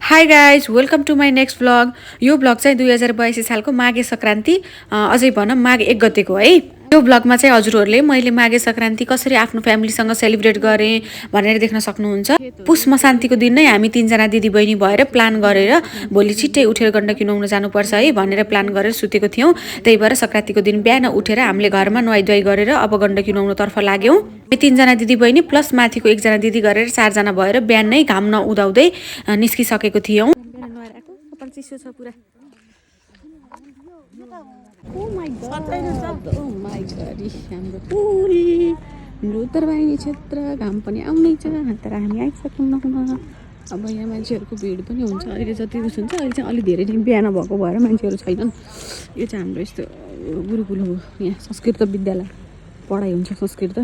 High guys welcome to my next vlog. यो vlog चाहिँ 2082 सालको माघे सङ्क्रान्ति अझै भनौँ माघ 1 गतेको है। यो भ्लगमा चाहिँ हजुरहरूले मैले माघे सङ्क्रान्ति कसरी आफ्नो फ्यामिलीसँग सेलिब्रेट गरेँ भनेर देख्न सक्नुहुन्छ। पुष मसान्तिको दिन नै हामी 3जना दिदीबहिनी भएर प्लान गरेर भोलि छिट्टै उठेर गण्डकी नुहाउन जानुपर्छ है भनेर प्लान गरेर सुतेको थियौँ। त्यही भएर सङ्क्रान्तिको दिन बिहान उठेर हामीले घरमा नुहाइधुवाइ गरेर अब गण्डकी नुहाउनतर्फ लाग्यौँ। 3जना दिदीबहिनी प्लस माथिको 1जना दिदी गरेर 4जना भएर बिहान नै घाम नउदाउँदै निस्किसकेको थियौँ। चिसो छ पुरा। हाम्रो पुल हाम्रो उत्तरवाहिनी क्षेत्र घाम पनि आउनै छ तर हामी आइसक्यौँ। अब यहाँ मान्छेहरूको भिड पनि हुन्छ अहिले जति उस हुन्छ अहिले चाहिँ अलि धेरै नै बिहान भएको भएर मान्छेहरू छैनन्। यो चाहिँ हाम्रो यस्तो गुरुकुल हो, यहाँ संस्कृत विद्यालय पढाइ हुन्छ संस्कृत।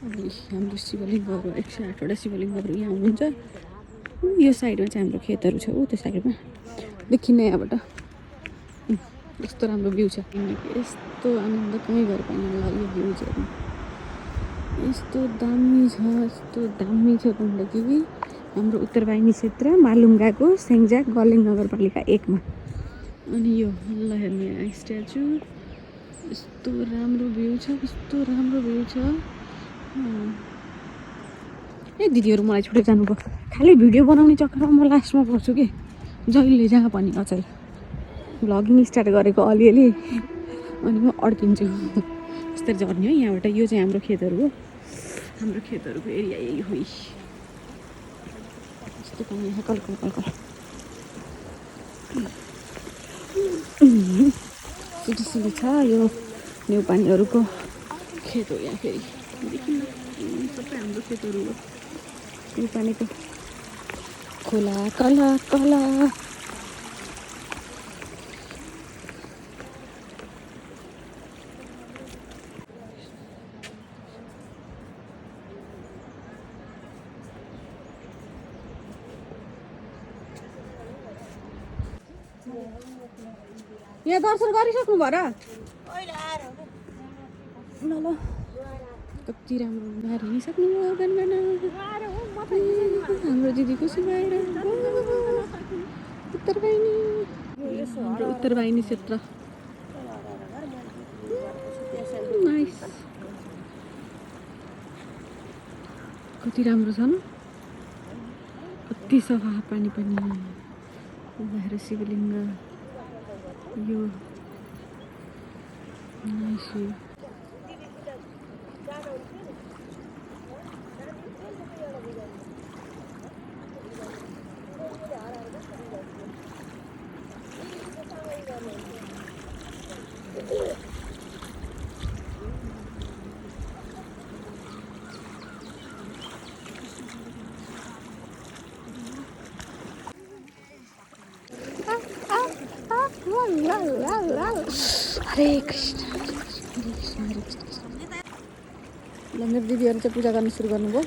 हाम्रो शिवलिङ्गहरू 108वटा शिवलिङ्गहरू यहाँ हुनुहुन्छ। यो साइडमा चाहिँ हाम्रो खेतहरू छ, त्यो साइडमा देखिने यहाँबाट यस्तो राम्रो भ्यू छ। यस्तो आनन्द कहीँ घर पाइन होला यो भ्यू चाहिँ यस्तो दामी छ गण्डकी हाम्रो उत्तरवाहिनी क्षेत्र मालुङ्गाको सेङ्जा गलेङ नगरपालिका 1 मा। अनि यो ल हेर्ने स्ट्याचु यस्तो राम्रो भ्यू छ। ए दिदीहरू मलाई छुट्टै जानुभयो, खालि भिडियो बनाउने चक्करमा म लास्टमा पर्छु कि जहिले जहाँ पनि अचेल भ्लगिङ स्टार्ट गरेको अलिअलि अनि म अड्किन्छु। यस्तै झर्ने हो यहाँबाट। यो चाहिँ हाम्रो खेतहरू हो, हाम्रो खेतहरूको एरिया यही हो। यस्तो पानी यहाँ कलकल सिटी छ। यो नेउपानीहरूको खेत हो यहाँ फेरि देखिन्न सबै हाम्रो खेतहरू हो। नेउपानीको खोला कला यहाँ दर्शन गरिसक्नु भयो र? ल कति राम्रो बाहिर हिँडिसक्नु भयो बिहान हाम्रो दिदी खुसी भएर उत्तरवाहिनी क्षेत्र नाइस। कति राम्रो छ न, कति सफा पानी पनि बाहिर शिवलिङ्ग यो नाइस। हरे कृष्ण ल मेरो दिदीहरू चाहिँ पूजा गर्न सुरु गर्नुभयो।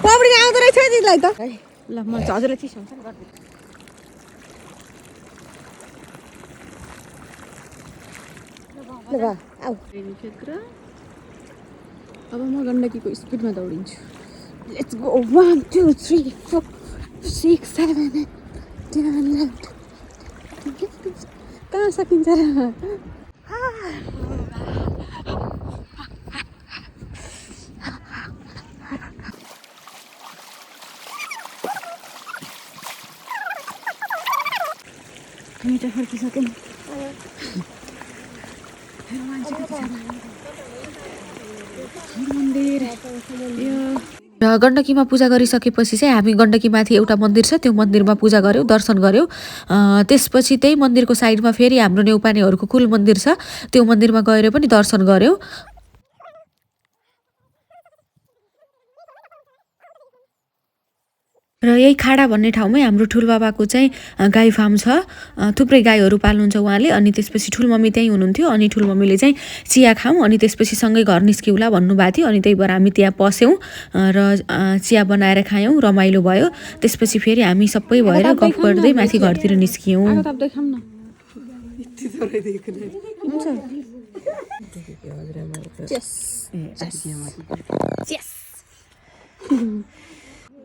पौडी आउँदो रहेछ दिदीलाई त ल म हजुरलाई चिसो हुन्छ नि गरिदिनु। क्षेत्र अब म गण्डकीको स्पिडमा दौडिन्छु। लेट्स गो 1 2 3 4 6 7 8 कहाँ सकिन्छ र? हामी चाहिँ फर्किसक्यौँ। गण्डकीमा पूजा गरिसकेपछि चाहिँ हामी गण्डकीमाथि एउटा मन्दिर छ त्यो मन्दिरमा पूजा गऱ्यौँ, दर्शन गऱ्यौँ। त्यसपछि त्यही मन्दिरको साइडमा फेरि हाम्रो नेउपानेहरूको कुल मन्दिर छ, त्यो मन्दिरमा गएर पनि दर्शन गऱ्यौँ। र यही खाडा भन्ने ठाउँमै हाम्रो ठुलबाबाको चाहिँ गाई फार्म छ। थुप्रै गाईहरू पाल्नुहुन्छ उहाँले। अनि त्यसपछि ठुलमम्मी त्यहीँ हुनुहुन्थ्यो। अनि ठुलमम्मीले चाहिँ चिया खाऊँ अनि त्यसपछि सँगै घर निस्किउँला भन्नुभएको थियो। अनि त्यही भएर हामी त्यहाँ पस्यौँ र चिया बनाएर खायौँ, रमाइलो भयो। त्यसपछि फेरि हामी सबै भएर गफ गर्दै माथि घरतिर निस्कियौँ।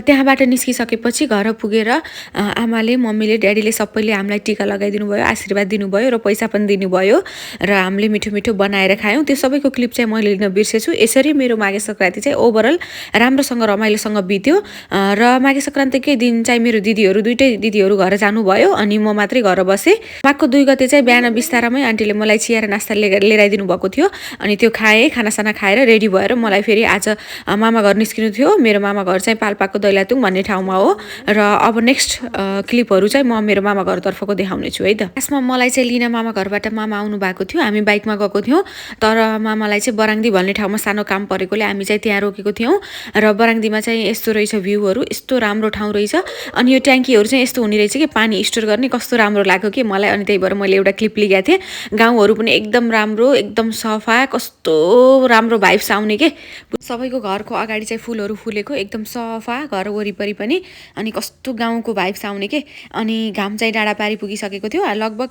त्यहाँबाट निस्किसकेपछि घर पुगेर आमाले, मम्मीले, ड्याडीले सबैले हामीलाई टिका लगाइदिनु भयो, आशीर्वाद दिनुभयो र पैसा पनि दिनुभयो र हामीले मिठो मिठो बनाएर खायौँ। त्यो सबैको क्लिप चाहिँ मैले लिन बिर्सेछु। यसरी मेरो माघे सङ्क्रान्ति चाहिँ ओभरअल राम्रोसँग रमाइलोसँग बित्यो। र माघे सङ्क्रान्तिकै दिन चाहिँ मेरो दुइटै दिदीहरू घर जानुभयो अनि म मात्रै घर बसेँ। माघको 2 गते चाहिँ बिहान बिस्तारामै आन्टीले मलाई चिया र नास्ता लिएर आइदिनु भएको थियो। अनि त्यो खाएँ, खानासाना खाएर रेडी भएर मलाई फेरि आज मामा घर निस्किनु थियो। मेरो मामा घर चाहिँ पाल्पाको दैलातुङ भन्ने ठाउँमा हो। र अब नेक्स्ट क्लिपहरू चाहिँ म मेरो मामा घरतर्फको देखाउने छु है त। खासमा मलाई चाहिँ लिन मामा घरबाट मामा आउनु भएको थियो। हामी बाइकमा गएको थियौँ। तर मामालाई चाहिँ बराङ्दी भन्ने ठाउँमा सानो काम परेकोले हामी चाहिँ त्यहाँ रोकेको थियौँ। र बराङ्दीमा चाहिँ यस्तो रहेछ भ्यूहरू, यस्तो राम्रो ठाउँ रहेछ। अनि यो ट्याङ्कीहरू चाहिँ यस्तो हुने रहेछ कि पानी स्टोर गर्ने, कस्तो राम्रो लाग्यो कि मलाई। अनि त्यही भएर मैले एउटा क्लिप लिएको थिएँ। गाउँहरू पनि एकदम राम्रो, एकदम सफा, कस्तो राम्रो भाइब्स आउने के। सबैको घरको अगाडि चाहिँ फुलहरू फुलेको, एकदम सफा घर वरिपरि पनि। अनि कस्तो गाउँको भाइब्स आउने के। अनि घाम चाहिँ डाँडा पारी पुगिसकेको थियो। लगभग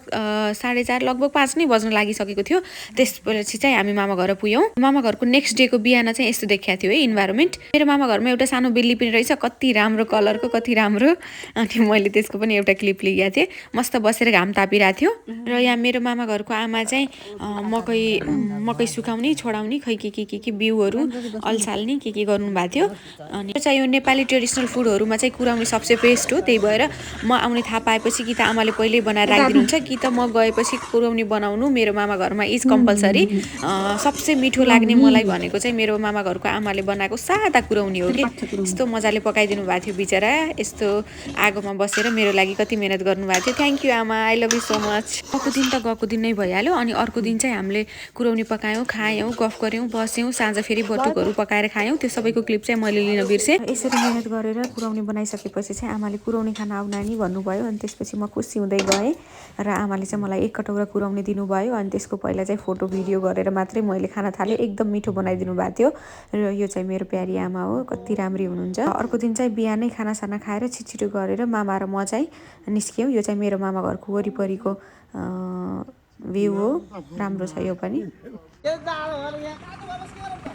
4:30 लगभग 5 नै बज्न लागिसकेको थियो। त्यसपछि चाहिँ हामी मामा घर पुग्यौँ। मामा घरको नेक्स्ट डेको बिहान चाहिँ यस्तो देखिएको थियो है इन्भाइरोमेन्ट। मेरो मामा घरमा एउटा सानो बेली पनि रहेछ, कति राम्रो कलरको, कति राम्रो। अनि मैले त्यसको पनि एउटा क्लिप लिएको थिएँ। मस्त बसेर घाम तापिरहेको थियो। र यहाँ मेरो मामा घरको आमा चाहिँ मकै सुकाउने, छोडाउने, खै के बिउहरू अल्छाल्ने के गर्नु भएको थियो। अनि चाहिँ यो नेपाली ट्रेडिसनल फुडहरूमा चाहिँ कुराउनी सबसे बेस्ट हो। त्यही भएर म आउने थाहा पाएपछि कि त आमाले पहिल्यै बनाएर राखिदिनुहुन्छ कि त म गएपछि कुराउनी बनाउनु मेरो मामा घरमा इज कम्पलसरी। सबसे मिठो लाग्ने मलाई भनेको चाहिँ मेरो मामा घरको आमाले बनाएको सादा कुराउनी हो कि। यस्तो मजाले पकाइदिनु भएको थियो बिचरा। यस्तो आगोमा बसेर मेरो लागि कति मेहनत गर्नुभएको थियो। थ्याङ्क यू आमा, I love you so much. गएको दिन नै भइहाल्यो। अनि अर्को दिन चाहिँ हामीले कुराउनी पकायौँ, खायौँ, गफ गऱ्यौँ, बस्यौँ। साँझ फेरि बटुकहरू पकाएर खायौँ। त्यो सबैको क्लिप चाहिँ मैले लिन बिर्सेँ। यसरी मेहनत गरेर कुराउनी बनाइसकेपछि चाहिँ आमाले कुराउनी खाना आऊ नानी भन्नुभयो। अनि त्यसपछि म खुसी हुँदै गएँ र आमाले चाहिँ मलाई 1 कटौरा कुराउनी दिनुभयो। अनि त्यसको पहिला चाहिँ फोटो भिडियो गरेर मात्रै मैले खाना थालेँ। एकदम मिठो बनाइदिनु भएको थियो। र यो चाहिँ मेरो प्यारी आमा हो, कति राम्री हुनुहुन्छ। अर्को दिन चाहिँ बिहानै खानासाना खाएर छिटो गरेर मामा र म चाहिँ निस्क्यौँ। यो चाहिँ मेरो मामा घरको वरिपरिको भ्यू हो, राम्रो छ यो पनि।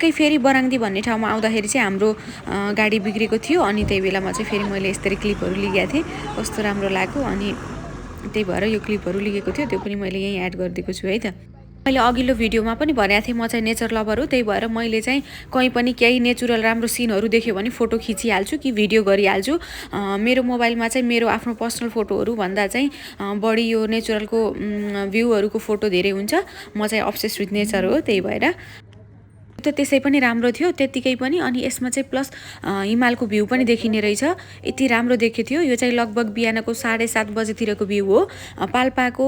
फेरि बराङ्दी भन्ने ठाउँमा आउँदाखेरि चाहिँ हाम्रो गाडी बिग्रेको थियो। अनि त्यही बेलामा चाहिँ फेरि मैले यस्तरी क्लिपहरू लिएको थिएँ, कस्तो राम्रो लाग्यो। अनि त्यही भएर यो क्लिपहरू लिएको थियो, त्यो पनि मैले यहीँ एड गरिदिएको छु है त। मैले अघिल्लो भिडियोमा पनि भनेको थिएँ म चाहिँ नेचर लभर हो। त्यही भएर मैले चाहिँ कहीँ पनि केही नेचुरल राम्रो सिनहरू देख्यो भने फोटो खिचिहाल्छु कि भिडियो गरिहाल्छु। मेरो मोबाइलमा चाहिँ मेरो आफ्नो पर्सनल फोटोहरू भन्दा चाहिँ बढी यो नेचुरलको भ्यूहरूको फोटो धेरै हुन्छ। म चाहिँ अब्सेस विथ नेचर हो। त्यही भएर त त्यसै पनि राम्रो थियो त्यतिकै पनि। अनि यसमा चाहिँ प्लस हिमालको भ्यू पनि देखिने रहेछ, यति राम्रो देखेको थियो। यो चाहिँ लगभग बिहानको 7:30 बजेतिरको भ्यू हो। पाल्पाको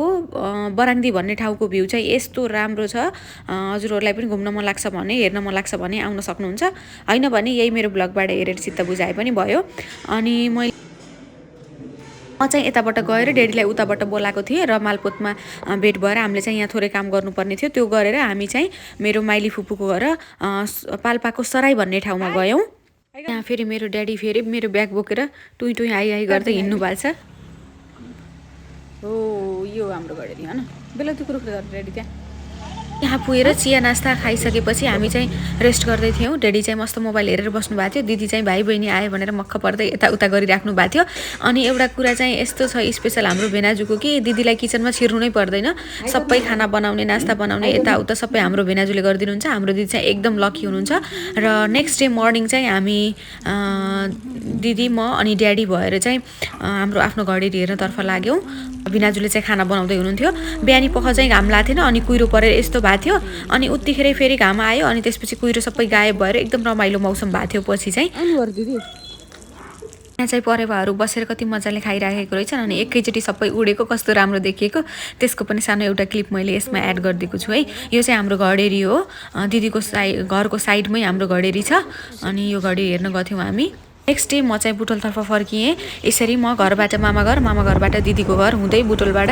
बराङ्दी भन्ने ठाउँको भ्यू चाहिँ यस्तो राम्रो छ। हजुरहरूलाई पनि घुम्न मन लाग्छ भने, हेर्न मन लाग्छ भने आउन सक्नुहुन्छ। होइन भने यही मेरो ब्लगबाट हेरेर चित्त बुझाए पनि भयो। अनि म चाहिँ यताबाट गएर ड्याडीलाई उताबाट बोलाएको थिएँ र मालपोतमा भेट भएर हामीले चाहिँ यहाँ थोरै काम गर्नुपर्ने थियो। त्यो गरेर हामी चाहिँ मेरो माइली फुपूको घर पाल्पाको सराई भन्ने ठाउँमा गयौँ। यहाँ फेरि मेरो ड्याडी फेरि मेरो ब्याग बोकेर टुई टुई आई गर्दै हिँड्नु भएको छ। हो यो हाम्रो गडेरी होइन, बेलुकी कुरो गर्नु ड्याडी यहाँ पुगेर चिया नास्ता खाइसकेपछि हामी चाहिँ रेस्ट गर्दै थियौँ। ड्याडी चाहिँ मस्त मोबाइल हेरेर बस्नु भएको थियो। दिदी चाहिँ भाइ बहिनी आयो भनेर मक्ख पर्दै यताउता गरिराख्नु भएको थियो। अनि एउटा कुरा चाहिँ यस्तो छ स्पेसल हाम्रो भेनाजुको कि दिदीलाई किचनमा छिर्नु नै पर्दैन। सबै खाना बनाउने, नास्ता बनाउने, यताउता सबै हाम्रो भेनाजुले गरिदिनुहुन्छ। हाम्रो दिदी चाहिँ एकदम लकी हुनुहुन्छ। र नेक्स्ट डे मर्निङ चाहिँ हामी दिदी, म अनि ड्याडी भएर चाहिँ हाम्रो आफ्नो घडेरी हेर्नतर्फ लाग्यौँ। भिनाजुले चाहिँ खाना बनाउँदै हुनुहुन्थ्यो। बिहानी पख चाहिँ घाम लागेको थिएन, अनि कुहिरो परेर यस्तो भएको थियो। अनि उतिखेरै फेरि घाम आयो, अनि त्यसपछि कुहिरो सबै गायब भएर एकदम रमाइलो मौसम भएको थियो। पछि चाहिँ यहाँ चाहिँ परेवाहरू बसेर कति मजाले खाइराखेको रहेछन्। अनि एकैचोटि सबै उडेको कस्तो राम्रो देखिएको, त्यसको पनि सानो एउटा क्लिप मैले यसमा एड गरिदिएको छु है। यो चाहिँ हाम्रो घडेरी हो, दिदीको घरको साइडमै हाम्रो घडेरी छ। अनि यो घडेरी हेर्न गथ्यौँ हामी। नेक्स्ट डे म चाहिँ बुटोलतर्फ फर्किएँ। यसरी म घरबाट मामा घरबाट दिदीको घर हुँदै बुटोलबाट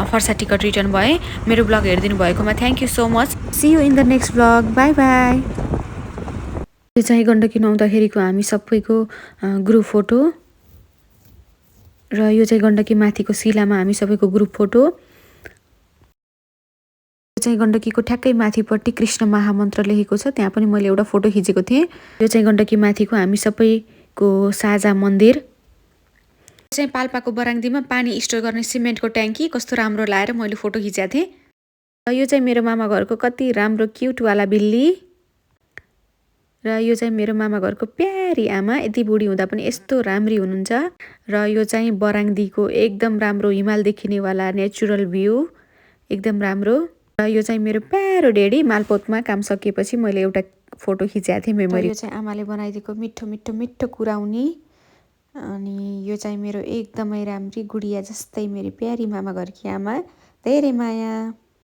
फर्सा टिकट रिटर्न भएँ। मेरो ब्लग हेरिदिनु भएकोमा thank you so much. See you in the next blog. Bye bye. यो चाहिँ गण्डकी नुहाउँदाखेरिको हामी सबैको ग्रुप फोटो र यो चाहिँ गण्डकी माथिको शिलामा हामी सबैको ग्रुप फोटो। यो चाहिँ गण्डकीको ठ्याक्कै माथिपट्टि कृष्ण महामन्त्र लेखेको छ, त्यहाँ पनि मैले एउटा फोटो खिचेको थिएँ। यो चाहिँ गण्डकी माथिको हामी सबैको साझा मन्दिर। यो चाहिँ पाल्पाको बराङ्दीमा पानी स्टोर गर्ने सिमेन्टको ट्याङ्की कस्तो राम्रो लाएर मैले फोटो खिचेको थिएँ। यो चाहिँ मेरो मामा घरको कति राम्रो क्युटवाला बिल्ली र यो चाहिँ मेरो मामा घरको प्यारी आमा, यति बुढी हुँदा पनि यस्तो राम्री हुनुहुन्छ। र यो चाहिँ बराङ्दीको एकदम राम्रो हिमाल देखिनेवाला नेचुरल भ्यू, एकदम राम्रो। र यो चाहिँ मेरो प्यारो डेडी मालपोतमा काम सकिएपछि मैले एउटा फोटो खिचेको थिएँ मेमोरी। यो चाहिँ आमाले बनाइदिएको मिठो मिठो मिठो कुराउनी। अनि यो चाहिँ मेरो एकदमै राम्री गुडिया जस्तै मेरो प्यारी मामा घरकी आमा, धेरै माया।